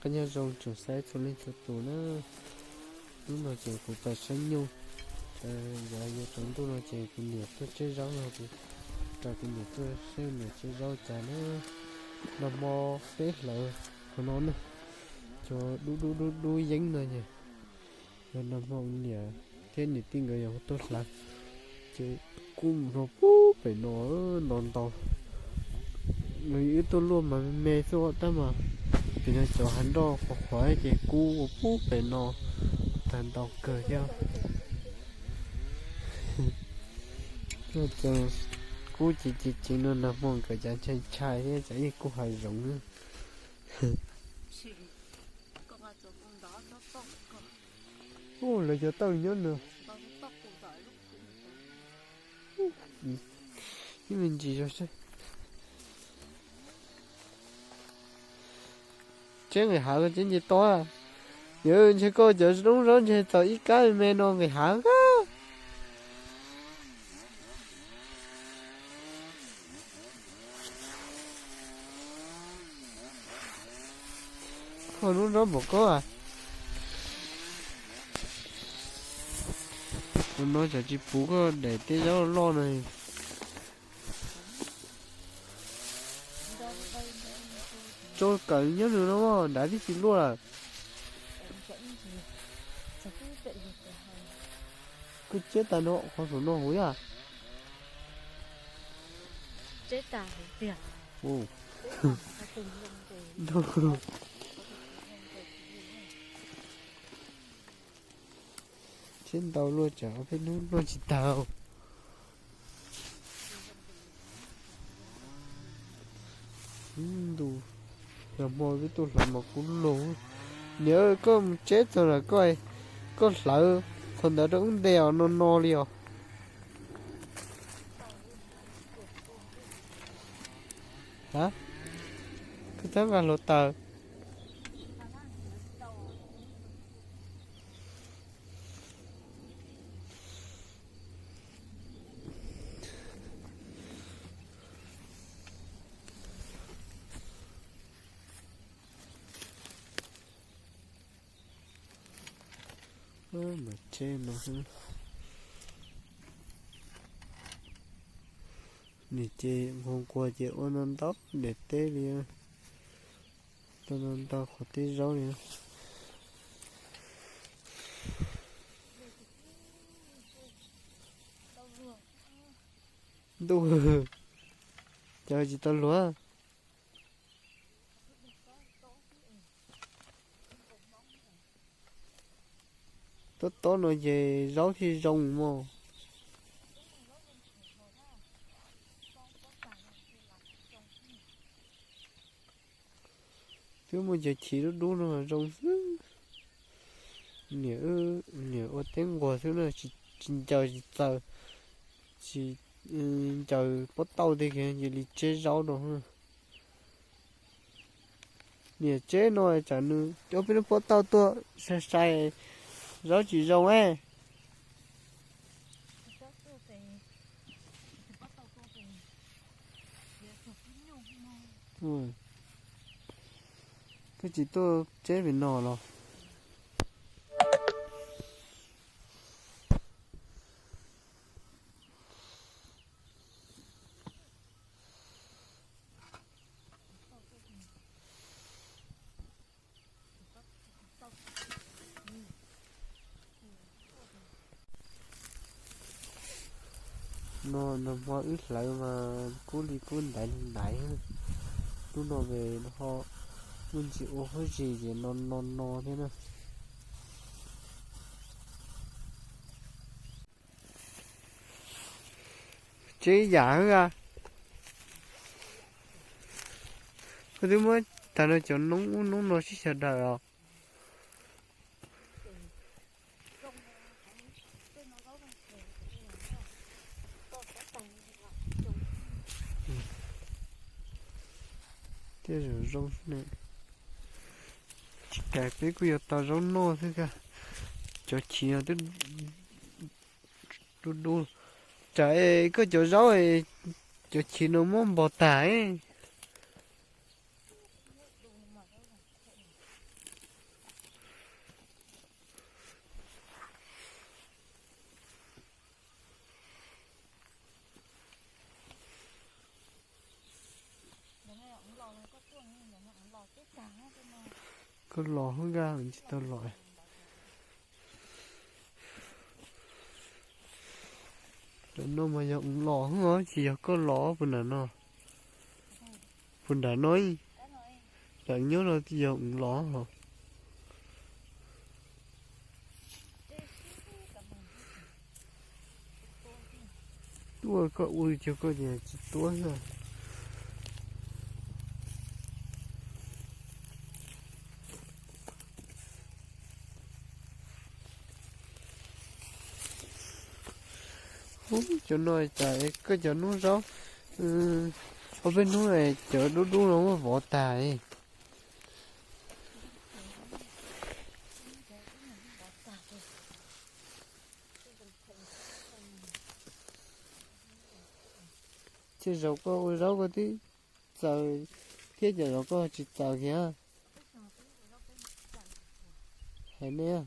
Nyob zoo tsoom saib txhua leej txhua tus na. Hnub no ces kuv pais saib nyuj, yog yuav tsaus ntuj no ces kuv niam tuaj tseb zaub no, kuv, kuv niam tuaj saib niam tseb zaub cas na. Nag hmo peb hlawv qhov no ne, cov dub dub dub dub yeeb no ces yog nag hmo niam thiab niam tij nkawd yog tuaj hlawv, ces kub mus rau pub pem no ntau ntau. Wb tuaj luaj mas me me xwb tab mas pem no cov hav nroj qhuav qhuav ces kub ua pub pem no tag ntau kawg thiab. Kub ces ces ces no nag hmo nkawd cas ntshai ntshai thiab cas yeej kub hav zoov. Lawv cov tauj nyob no. Ib me ntsis zog seb. Tseb nqis hav koj tseb nce to. Yog ntshe koj cov noob zaub ntshe txaus ib kab me me no nqis hav kab. Koj noob zaub npaum koj. Ua no tsam tsis puv koj daim teb zaub loj no. Tso kawm nyob nws no nrad tib si luaj lawm. Koj tseb tas no qhov saum no huv yam. Tseb ntau luaj tsam ob peb hnub luaj tsis tag. Ntu, nag hmo peb tuaj hlawv mas kub lug. Niam, koj mus tseb txog lawm koj, koj hlawv qhov ntawd rau wb nte os, no no li os. Koj txhob nqa hluav taws. Mas tseb no, nws ces nquag nquag ces ua no ntau daim teb li, ua no ntau qhov teb zaub li. Ntuj, cas tsis tau luag. Tob tob no ces zaub thiaj zoo mog. Twb muaj cov chiv dub dub no zoo xwb. Niam, niam ua teb nquag xwb na, tsis ncaws tsis txaws, tsis ncaws pob tauj tej kiag cia li tseb zaub rau. Niam tseb no tsam nws coj peb lub pob tauj tuaj sai sai zaub tsis zoo es. Koj tsis tuaj tseb pem no los? No nag hmo wb hlawv mas kub li kub ntaiv li ntaiv. Lub no es ho muaj ntsis ua huab zis ces no no no thiab na. Tseb yam xwb a. Koj twb muab tag no cov noob ub noob no sib xyaw daws os. Tej zaum zoo ne. Tsis tas peb kuj yuav tau zaub noj xwb. Cov chiv no twb dub dub. Tsam koj cov zaub, cov chiv no muab npog tag. Koj los hwb nkaj tsis tau los. Cov no mas yog ua los hwb os, tsis yog koj los puag nram no. Puag nram no, cov nyob no yog ua los hos. Tuaj koj ua cog koj ces tsis tuaj xwb. Ub, cov no cas koj cov hnub zaub, ob peb hnub cov dub dub no muab vov tag. Tej zaum koj ua zaub koj twb txaws thiab, cov zaum koj tsis txaws kiag. Hais nej,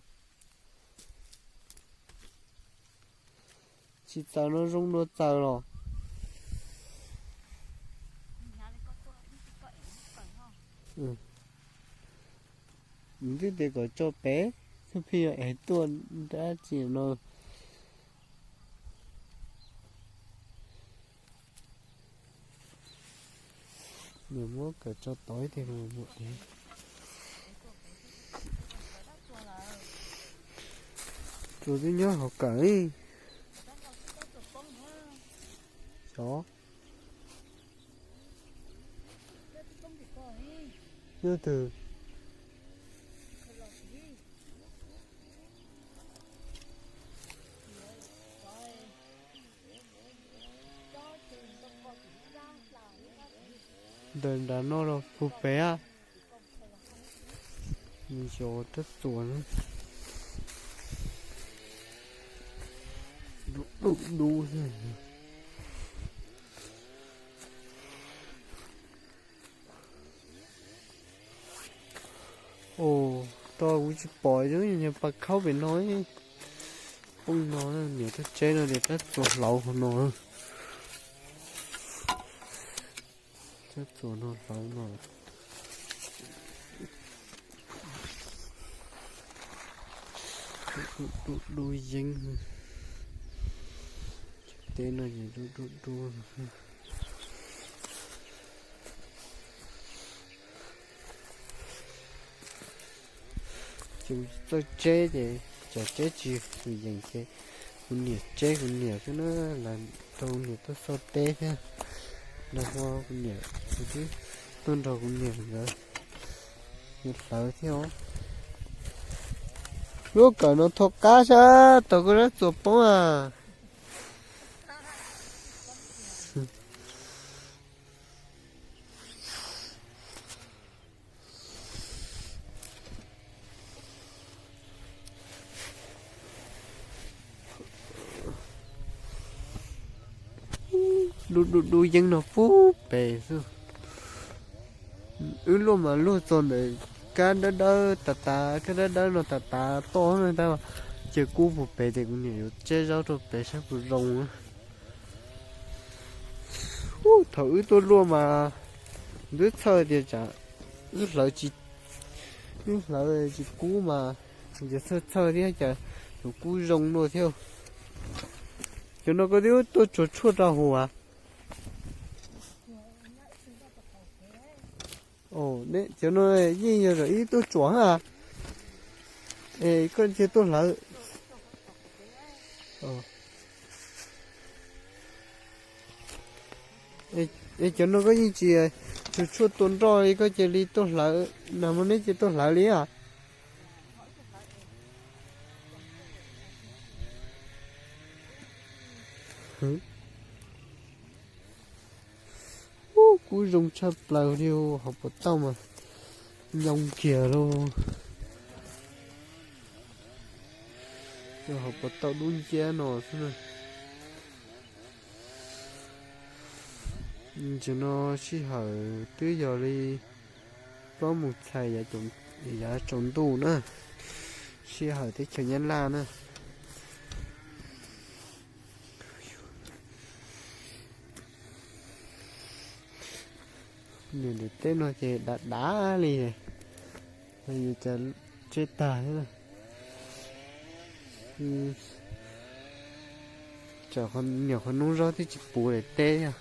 tsis txaws no zoo dua txaws los. Nws twb tias kom tso pem, xub pheej yuav ev tuaj dab tsi no. Nws muab kawm tso tod ib teg mus mus ev. Tsuas twb nyob hauv kawm li. Xyov nyob twg. Ntawm nram no los puag pem. Xyov rab txuas na. Dub dub xwb. Ua rau kuv tsis pom zoo li pas khaub pem no. Poob no, niam tuaj tseb no ces rab txuas hlauv hauv no. Rab txuas no hlauv no. Dub dub yeeb. Teb no ces dub dub dub. Ces kuv txawj tseb ces tsam tseb tsis yeem ces kuv niam tseb kuv niam xwb na, lawv rau kuv niam tuaj xauj teb thiab. Lawv hu kuv niam, kuv twb tuaj nrog kuv niam nkawd hlawv thiab os. Lub kawm no thov qab sab tau koj rab txuas poob a. Dub dub dub yeeb no puag pem xwb. Wb luaj mas luaj txog ntawm kab dawb dawb tas tas, kab dawb dawb no tas tas toj na tab, ces kub puag pem ces kuv niam yuav tseb zaub rau pem saib puas zoo. Ub, thaum wb tuaj luaj mas twb txhawj tias tsam wb hlawv tsis, wb hlawv tsis kub mas, ces txhawj txhawj thiab cas tus kub zoo dua thiab. Cov no koj twb tuaj tsuag tshuaj rau hauv as? Cov no yeej yog zaum ib tuaj tsuam a. Es koj cia tuaj hlawv. Es cov no koj yeej tsis tsuag tshuaj tua nroj li, koj cia li tuaj hlawv, nag hmo neb cia tuaj hlawv li a? Ub, kub zoo tshaj plaws li, hauv puas tauj mas nyoo kiag lauj. Hauv puas tauj dub nciab no xwb na. Tam sim no sij hawm twb yog li plaub moos txhais yav tsaus ntuj na, sij hawm teb chaws Nyab Laj na. Niam ntawm teb no ces dav dav li. Yuav cas tseb tag thiab. Tsam nyuam qhuav noob zaub twb tsis puv daim teb os.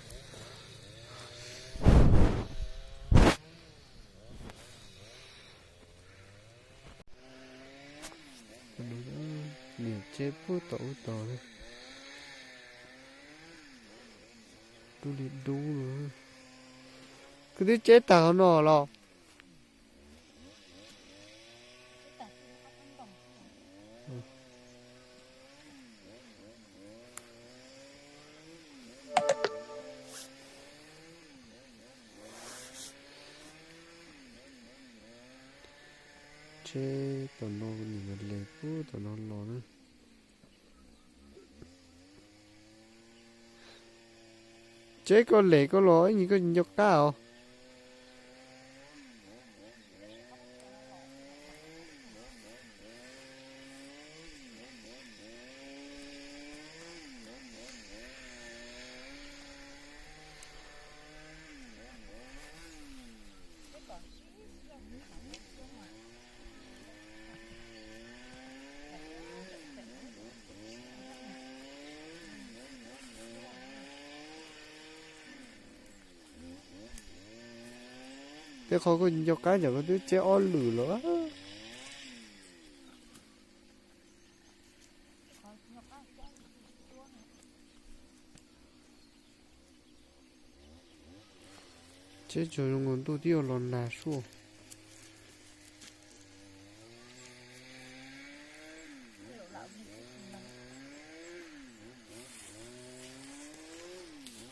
Niam tseb puag tom ub tod, dub li dub. Koj twb tseb tag qhov no los? Tseb tom no, niam mas les puag tom no los na. Tseb koj les koj los ib nyuag koj tsis nco qab os. Tej qhov koj tsis nco qab ces koj twb tseb ob lwm los. Tseb tsuag zoo nkaus ntuj twb yuav los nag suaj.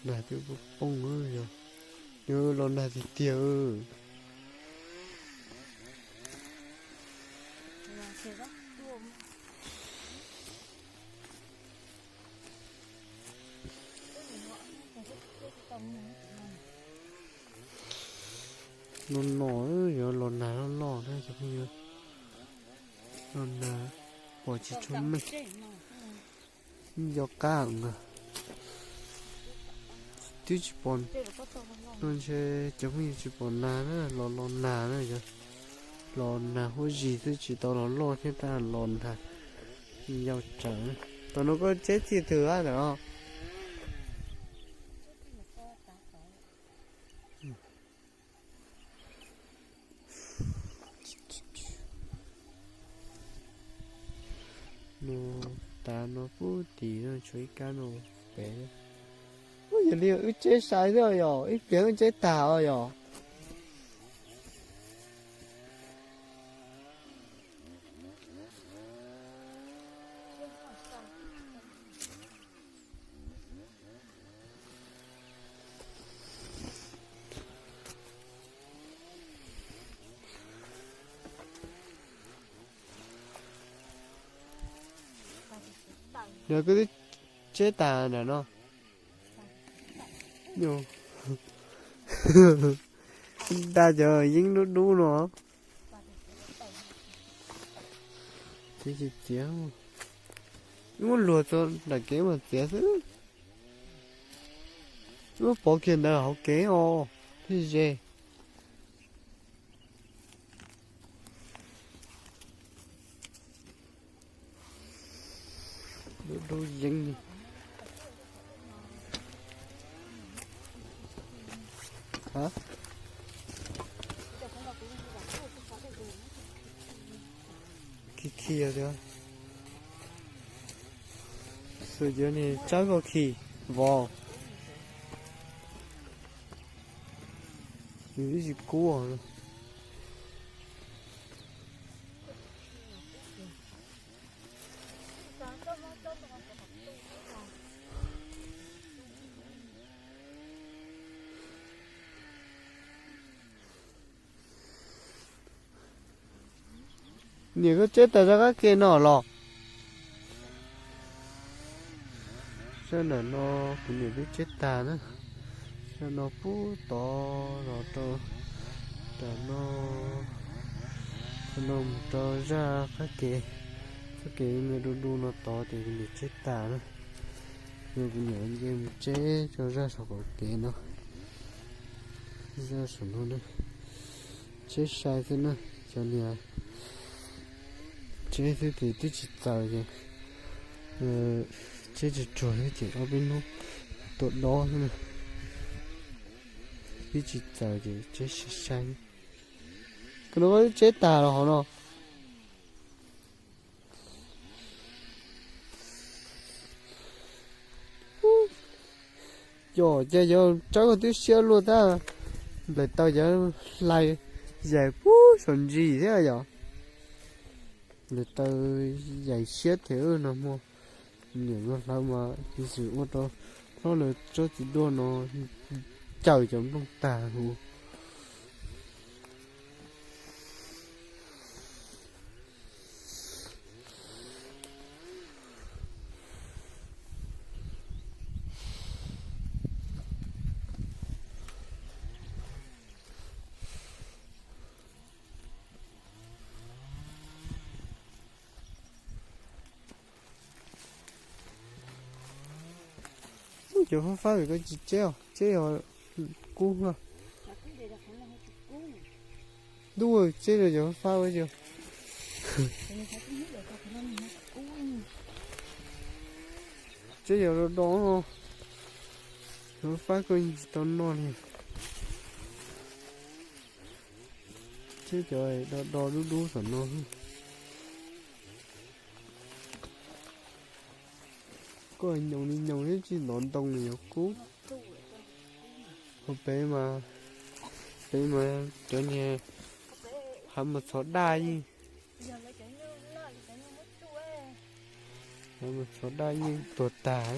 Nag twb poob, yog los nag tiag tiag. No no, yuav los nag loj loj na cov phooj ywg. Los nag pom tsis tshua meej. Nco qab ntag. Twb tsis pom, no ntshe cov phooj ywg tsis pom nag na, los los nag na yog. Los nag huab zig xwb tsis tau los loj thiab tab los nag. Yau tsawv. Tam no koj tseb txij twg ntawm no? No, tav no pub tim no tshuav ib kab no pem. Ub, yog li wb tseb sai xwb os yog, ib pliag wb tseb tag os yog. Yog koj twb tseb tag nram no. Nta cov yeeb dub dub no. Txiav tsis txiav, muab luag txog nram kev mas txiav xwb. Muab pov kiag ntawd hauv kev os, thiaj ze. Dub dub yeeb li. Khi khi tias, xwm tias nws tsawb koj khi vov. Nws twb tsis kub. Niam, koj tseb tas zaj qab ke no los? Zaj nram no kuv niam twb tseb tag na. Zaj no pub tod los rau, tam no, no mus rau zaj qab ke, txoj kev me du du no tod ces kuv niam tseb tag na. Yog kuv niam nce mus tseb rau zaj saum qaum kev no, zaj saum no na. Tseb sai xwb na. Cov niag tseb xwb ces twb tsis txaws ces, tseb tsuag tsuag xwb ces ob peb hnub tuaj dob xwb na. Twb tsis txaws ces tseb sai sai. Koj no tseb tag los hov no. Yog ces yog tsawb twb siab luaj tab, nplaim taws cov hlais yaim puag saum ntsis thiab yom. Nplaim taws yaim siab thiab no muaj. Niam luag hlawv mas piv xam ua rau hlob lawv tsob txiv duaj no cawm cov nplooj tag huv. Ub, cov fab fab koj tsis tseb os, tseb os, kub. Ntuj, tseb rau cov fab fab ua cas. Tseb cov do do no, cov fab fab koj tsis tau noj li. Tseb cov do do dub dub tom no. Koj nyoos li nyoos thiab tsis hnov ntoo li yuav kub. Hauv pem mas, pem mas cov niag hav mus txhov daj yeej, hav mus txhov daj yeej tuag tag.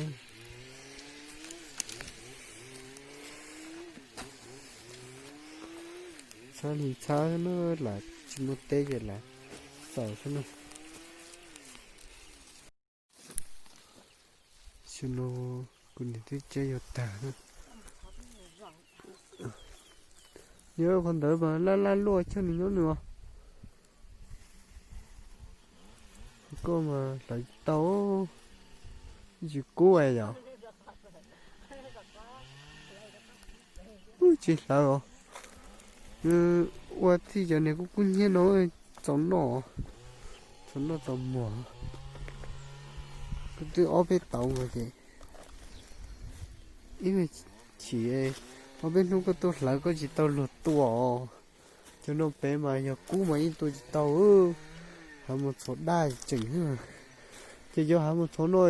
Txhab li txhab xwb na, lam tsis muaj teb ces lam xaws xwb na. Xyoo no kuv niam twb tseb yuav tag na. Nyob qhov ntawd mas laj laj luaj coj nws nyob nws os. Koj mas hlawv tsis tau, tsis kub yom. Ub, tsis hlawv os. Ua txij cov niag kub kub hnyiab no txaus noj, txaus noj txaus muag. Koj twb ob peb tauv mas ces ib me chim, ob peb hnub koj tuaj hlawv koj tsis tau luag tua os. Cov no pem mas yog kub mas yeej tua tsis tau. Hav mus txhov daj tseem, ces cov hav mus txhov no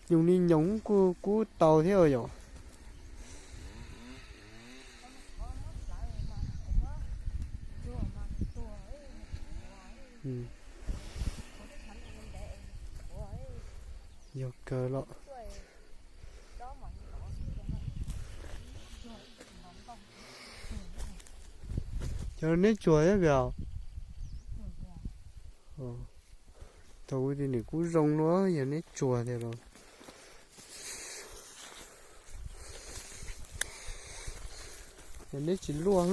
nyoos li nyoos kuj kub tau thiab yom. Yog kawg los. Cov neb tsuag thiab pem. Thaum ub ces nws kuj zoo luaj, yog neb tsuag tiag los. Yog neb tsis luaj.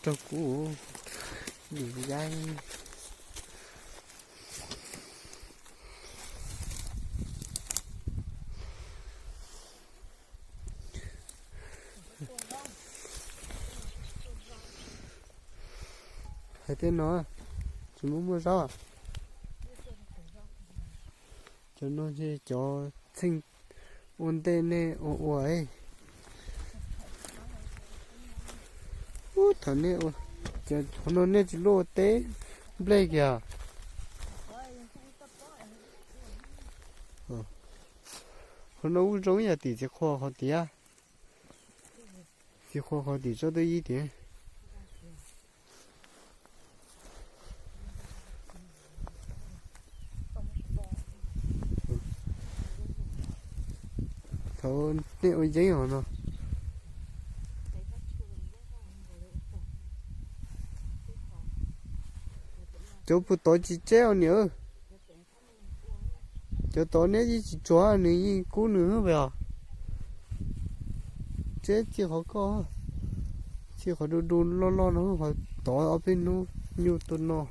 Rau kuv dim yaib. Hais tej no tsis muaj muaj zaub. Cov no ces cov txheej ua ntej nej ua ua. Ub, thaum nej ua, qhov no nej tsis luaj ua teb nplej kiag. Qhov no kuj zoo ib yam tim txiv qhua qhov tiam. Txiv qhua qhov tim tsob twb ib tiam. Thaum nej ua yeeb os no, cov puag tod tsis tseb os niam. Cov tod neb yeej tsis tsuag, nws yeej kub nws pem os. Tseb txij qhov koj, txij qhov du du loj loj no, qhov tod ob peb hnub nyuj tuaj noj,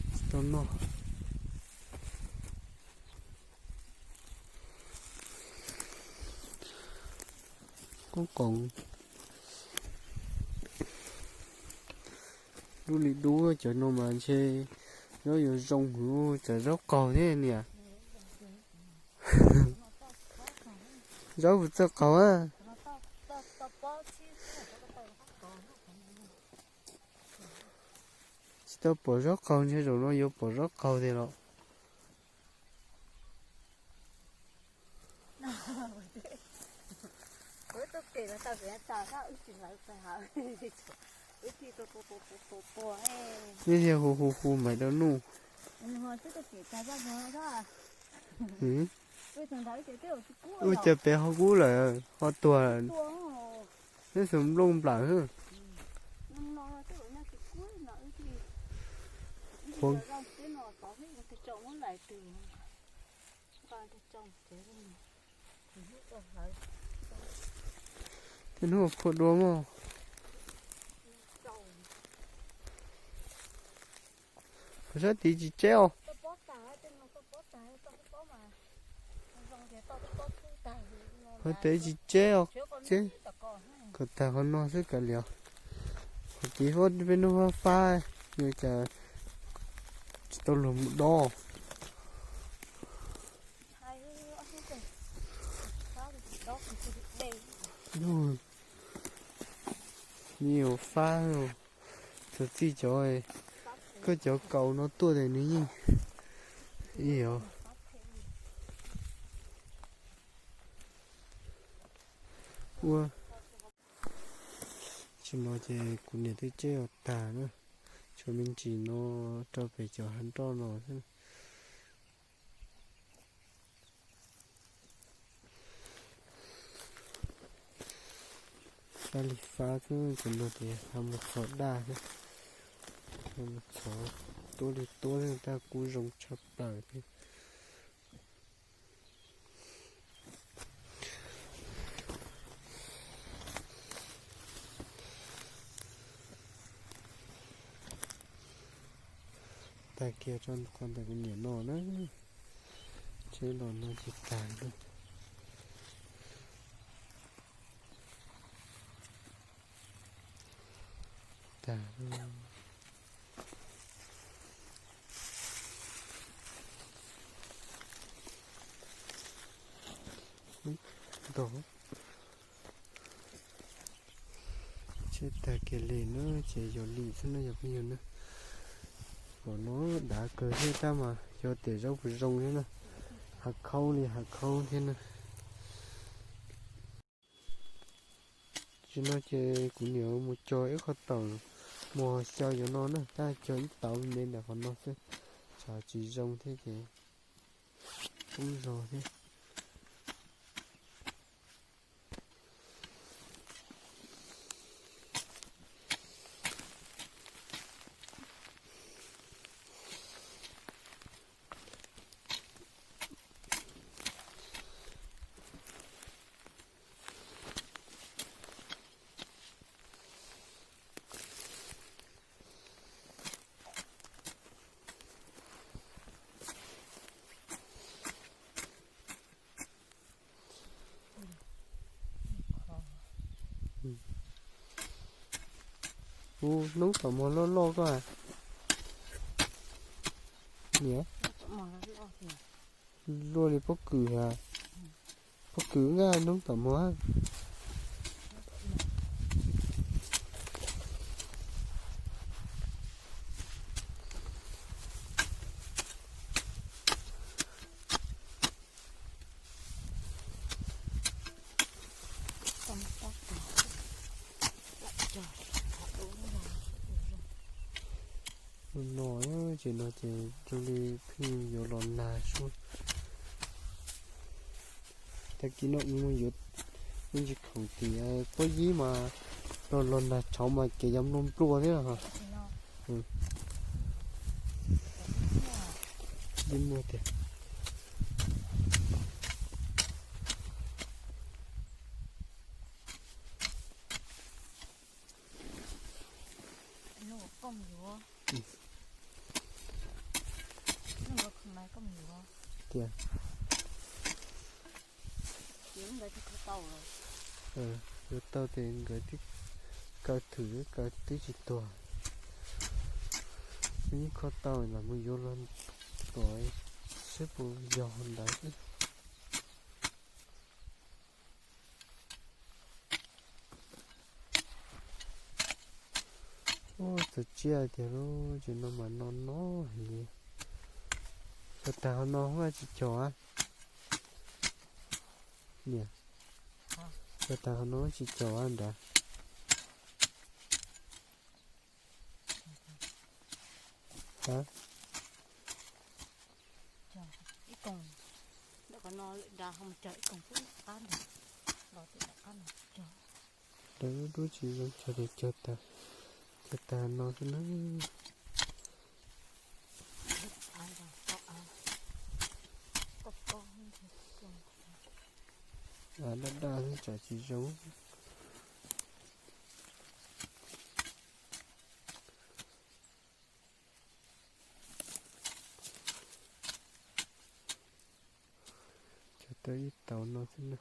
tsis tau noj. kub qoos. Dub li dub cov no mas ntshe zaub yuav zoo hwv, cov zaub qaug thiab niam. Zaub puas txawj qaug a? Tsis tau pom zaub qaug, ntshe zaum no yuav pom zaub qaug tiag los. Nej thiaj hu hu hu mas rau nuj. Ua cas pem ho kub lawm, ho tuag lawm. Neb xus nplooj nplawm. Tej hnub phua dua mog. Kuv sab tid tsis tseb os. Qhov tid tsis tseb os, tseb kom tag qhov no xwb kav liam. Qhov tid peb hnub fab fab, yuav cas tsis tau luag mus dob. Me nyuam fab, txog txij cov, koj cov kaus no tuaj ces nws yeej ib yam. Ua, tsis no ces kuv niam twb tseb ua tag na, tshuav me ntsis no rau pem cov hav nroj no xwb. Fab li fab xwb, cov no ces ho mus txhov daj xwb, ho mus txhov tuab li tuab xwb tab kuj zoo tshaj plaws thiab. Tag kiag rau qhov ntawm kuv niam no na, tsheb los no ces tag lawm. Tag. Ntau. Tsheb tag kiag li na, ces yog li xwb na yog phooj ywg na. Pom no dav kawg thiab tab mas yog tias zaub puas zoo thiab na. Hav khaub li hav khaub thiab na. Tsis no ces kuv niam mus cog ib qho tawm mus xyaw yuav no na, tab cog ib tauv me ntawm qhov no xwb, tshav tsis zoo thiab ces kub zog thiab. Ub, hnub tom mog loj loj koj. Niam, luaj li pob kws, pob kws nqa hnub tom mog. No ces no ces zoo li pheej yuav los nag sub. Tag kis no mus yuav me ntsis khoom tim pob yib mas los los nag tshauv mas kev yuav nplua nplua thiab. Yeej muaj tiag. Tiag. Yuav tau ces nkawd twb kaw thwm, kaw twb tsis tuag. Yeej kho tau los mus yuav los tuav seb puas yog ntawd xwb. Ua txawm tsiaj tiag lub tsev no mas no no heev li. Cog tag qhov no hub tsis cog a. Niam, cog tag qhov no tsis cog a nrad. Lawv lub dub tsis zoo cog ces cog tag, cog tag no xwb na. Av daj daj xwb tsam tsis zoo. Cog tau ib tauv no xwb na,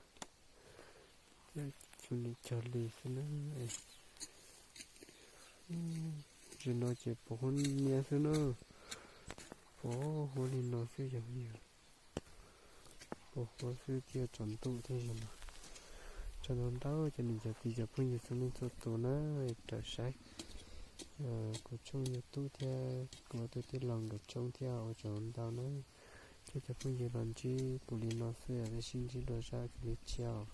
thiab tsuas nim cog li xwb na. Zaum no ces pos huab niab xwb na, pos huab li no xwb yog yog, pos huab xwb thiaj tsaus ntuj thiab zaum no. Tsaug ntau ntau cov niam cov txiv cov phooj ywg txhua leej txhua tus na, raws saib kuv tshooj YouTube thiab kuv tus tij laug nkawd tshooj thiab ua tsaug ntau na. Thiab cov phooj ywg los ntsib kuv li no xwb, peb sib ntsib dua zaj clip tshiab.